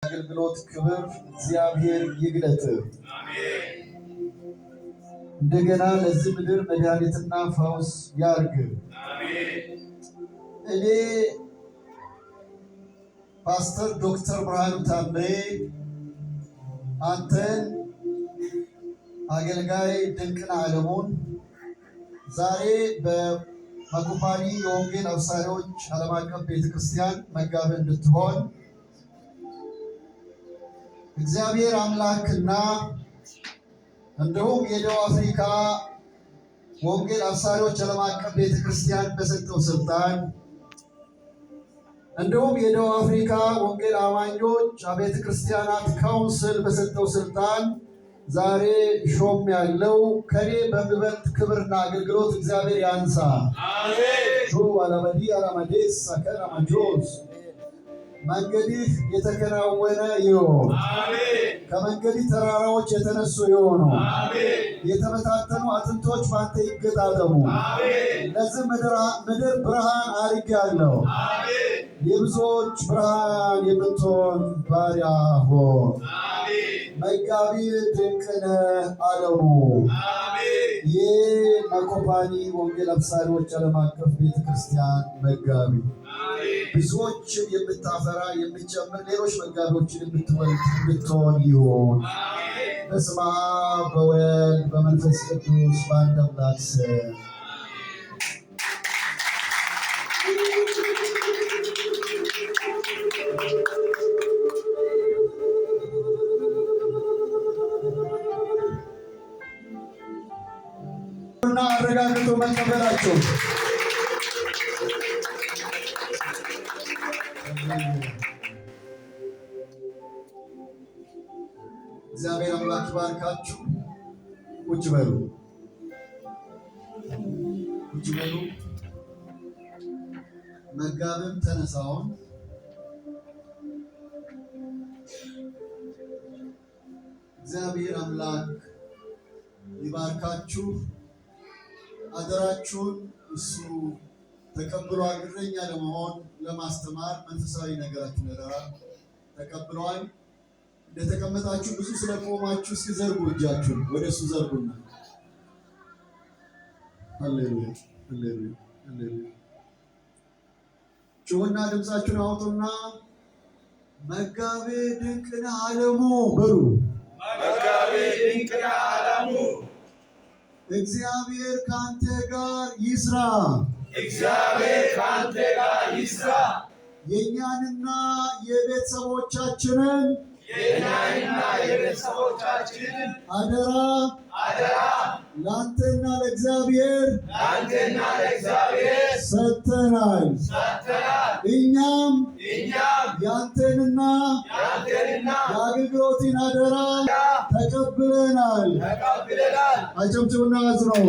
አገልግሎት ክብር እግዚአብሔር ይግለጥ። እንደገና ለዚህ ምድር መድኃኒትና ፈውስ ያርግ። እኔ ፓስተር ዶክተር ብርሃኑ ታምሬ አንተን አገልጋይ ድንቅነህ ዓለሙን ዛሬ በመኮፓኒ የወንጌል አብሳሪዎች ዓለም አቀፍ ቤተክርስቲያን መጋቢ እንድትሆን እግዚአብሔር አምላክና እንዲሁም የደቡብ አፍሪካ ወንጌል አብሳሪዎች ዓለም አቀፍ ቤተክርስቲያን በሰጠው ስልጣን፣ እንዲሁም የደቡብ አፍሪካ ወንጌል አማኞች አብያተ ክርስቲያናት council በሰጠው ስልጣን ዛሬ ሾሜያለሁ። ከኔ በሚበልጥ ክብርና አገልግሎት እግዚአብሔር ያንሳ። ሾ አላመዲ አላመዴስ አከራማጆስ መንገድህ የተከናወነ ይሁን። ከመንገድህ ተራራዎች የተነሱ ይሆኑ። የተበታተኑ አጥንቶች ባንተ ይገጣጠሙ። ለዚህ ምድር ብርሃን አድርጌአለሁ። የብዙዎች ብርሃን የምትሆን ባሪያ ሆን። መጋቢ ድንቅነህ ዓለሙ የመኮፓኒ ወንጌል አብሳሪዎች ዓለም አቀፍ ቤተክርስቲያን መጋቢ፣ ብዙዎችን የምታፈራ፣ የምትጨምር፣ ሌሎች መጋቢዎችን የምትወልድ የምትሆን ይሁን። በስመ አብ፣ በወልድ፣ በመንፈስ ቅዱስ በአንድ አምላክ ስም። እና አረጋግጦ መቀበላቸው። እግዚአብሔር አምላክ ይባርካችሁ። ቁጭ በሉ፣ ቁጭ በሉ። መጋብም ተነሳውን። እግዚአብሔር አምላክ ይባርካችሁ። አደራችሁን እሱ ተቀብሏል። እረኛ ለመሆን፣ ለማስተማር መንፈሳዊ ነገራችሁን አደራ ተቀብለዋል። እንደተቀመጣችሁ ብዙ ስለቆማችሁ እስኪ ዘርጉ፣ እጃችሁን ወደ እሱ ዘርጉና። ሃሌሉያ፣ ሃሌሉያ፣ ሃሌሉያ። ጩሁና ድምፃችሁን አውጡና መጋቤ ድንቅነህ ዓለሙ በሉ። መጋቤ ድንቅነህ ዓለሙ። እግዚአብሔር ከአንተ ጋር ይስራ። እግዚአብሔር ከአንተ ጋር ይስራ። የእኛንና የቤተሰቦቻችንን የእኛንና የቤተሰቦቻችንን አደራ አደራ ለአንተና ለእግዚአብሔር ለአንተና ለእግዚአብሔር ሰጥተናል። ሰጥተናል። እኛም እኛም ያንተንና የአንተንና የአገልግሎትን አደራ ተቀብለናል። ተቀብለናል። አጨብጭቡና አዝነው።